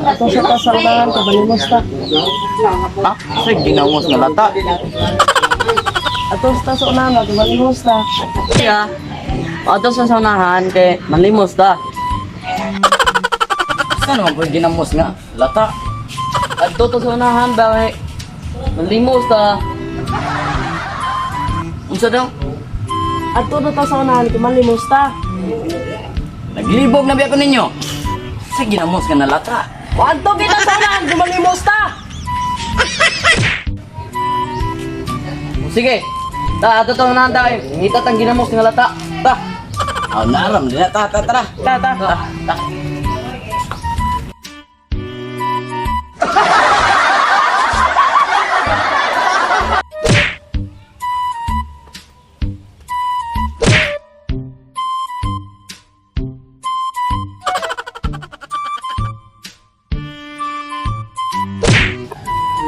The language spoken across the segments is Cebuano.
Ato sa kasaldahan kay malimos ta. Ha? Sa ginamos nga lata. Ato sa sa unahan kay malimos ta. Siya. Ato sa saunahan kay manlimos ta. Saan naman po ginamos nga lata? Adto to sa unahan ba kay manlimos ta. Unsa daw? Ato na ta sa unahan kay malimos ta. Naglibog na biya ko ninyo. Sa ginamos nga nalata. Adto kita sa unahan kay malimos ta. Sige. Ta ato to unahan ta kay ngita tang ginamos nga lata. Ta. Ah, naram din na ta ta tara. Ta ta. Ta ta.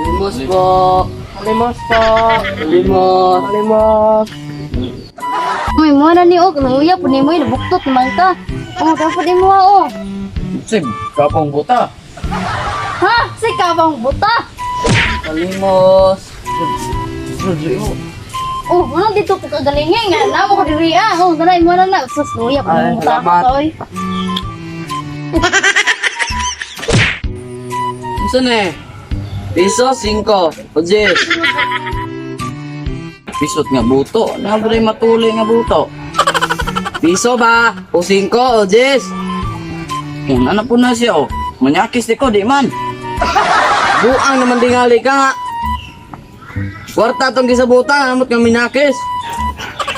Limos po. Malimos po. Limos. Malimos. Uy, mo na ni og nanguya po nimo nabuktot naman ka. Oh, dapat imo oh. Sig, kapong buta. Ha, si kabang buta. Limos. Oh, ano dito ko kagalingan nga namo ko diri ah. Oh, kana imo na na sus luya po Ay, mo buta salamat. ka oy. Unsa na eh? Piso 5 o 10. Pisot nga buto. Nabre matuli nga buto. Piso ba? O 5 o 10. Kung ano po na siya oh. Manyakis di ko di man. Buang naman tingali ka nga. Kwarta tong gisabutan, amot nga minakis.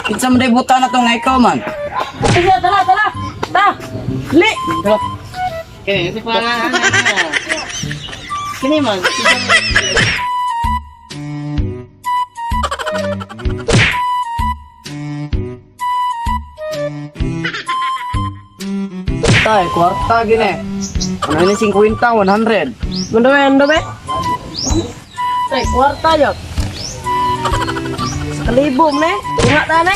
Kinsa man day buta na to nga ikaw man. Sige, tara tara. Ta. Li. Kini man. Tay, kwarta gini. Ano ini 50, 100. Mundo be, mundo be. Tay, kwarta yo. Sa kalibo man eh. Tunga ta ne.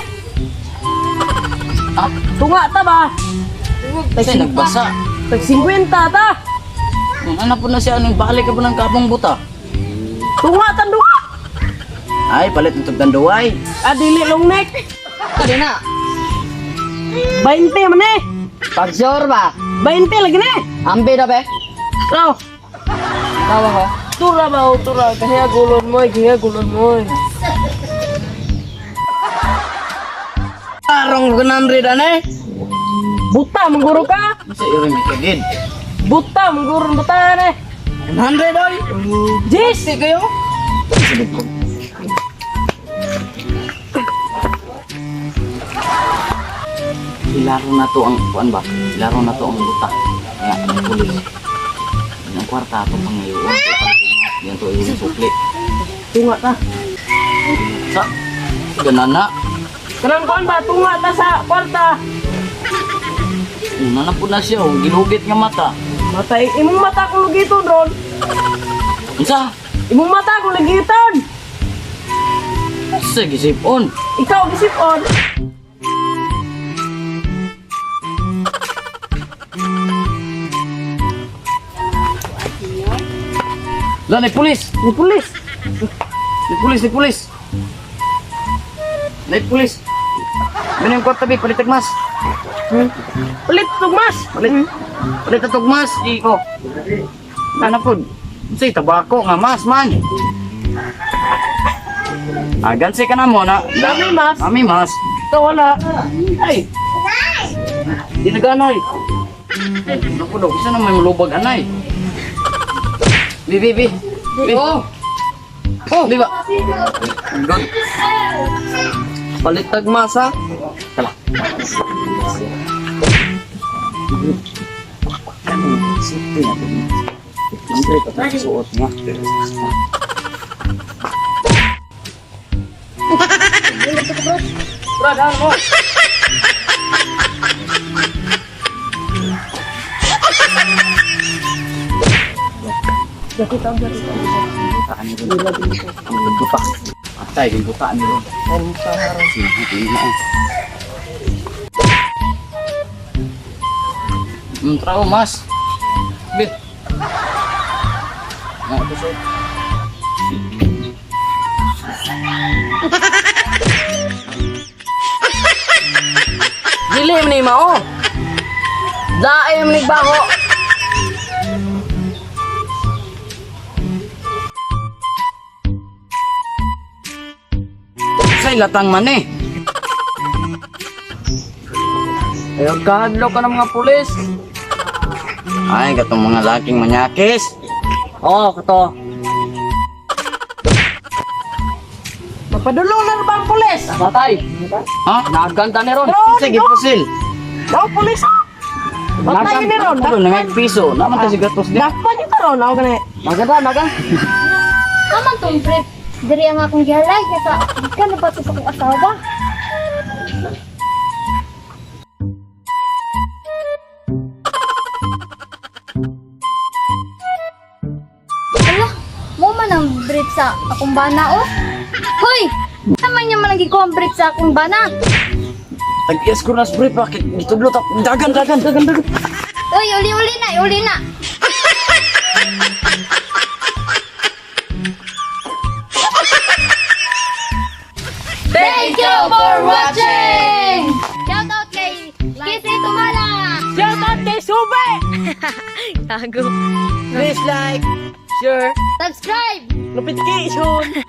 Ah, Tunga ta ba? kasi nagbasa. Tag 50 ta. Kung ano po na siya, anong balik ka po ng kapong buta? Tunga ta duha. Ay, palit ng tugdanduay. Ah, dili long neck. Kani na. 20 man eh. Pag sure ba? 20 lagi ne. Ambi na be. Oh, Tawa ko. tura ba o tura? Kaya gulon mo, eh, kaya gulon mo. Eh. Arong 100 ane. Buta mangguro ka. Sa iri may kagid. Buta mangguro buta ne. 100 oy. Jis, kayo. Ilaro na to ang kuan ba? Ilaro na to ang buta. Nga ang pulis. Ang kwarta atong pangayoon. Yan to yung sukli. Tunga ta. Sa ganana. Kanang kuan ba tunga ta sa kwarta. Una na po na siya, oh. Gilugit nga mata. Mata imong mata kung lugiton ron. Unsa? Imong mata kung lugiton. Sa gisipon. Ikaw gisipon. Lah, ni pulis. Ni pulis. Ni pulis, ni pulis. Ni pulis. Minang kwarta bi, palit mas. Ulit tugmas. Palit. Palit atog mas, di ko. Ano po? Unsay tabako nga mas man. Ah, gansi ka na mo na. Dami mas. Dami mas. Ikaw wala. Ay. Di naganay. Ano po daw, isa na may mulubag anay. Bi, bi, bi. Bi. Oh. Oh, di ba? Good. Palitag masa. Tala. Suot nga. Brad, ano mo? Butaan ni Ron. Ang buta. Atay, yung butaan ni Ron. Sige, na eh. Trao, mas. Bi. Nga ito so. Dili man ni mao. Dae man ni baho. Say latang man eh. Ayaw kahadlok ka ng mga pulis. Ay, katong mga laking manyakis. Oo, kato. Magpadulong na ba ang pulis? Patay. Ha? Naganda ni ron. Sige, pusil. Daw pulis. Patay ni ron. Ano, nangag piso. Naman tayo gatos din. Dakpan yung karon ako gani. Maganda, maganda. Aman tong brief. Diri ang akong gihalay kaya gikan na ba to sa akong asawa? Ala, mo man ang brief sa akong bana oh. Hoy! Naman niya man ang gikuha ang brief sa akong bana. Tag-iyas ko na sa brief, bakit? Gitudlo ta. Dagan, dagan, dagan, dagan. Uy, uli-uli na, uli na. Thank you for watching! Shout out kay Kissy Tumala! Shout out kay Sube. Tago. Please like, share, Subscribe! notification.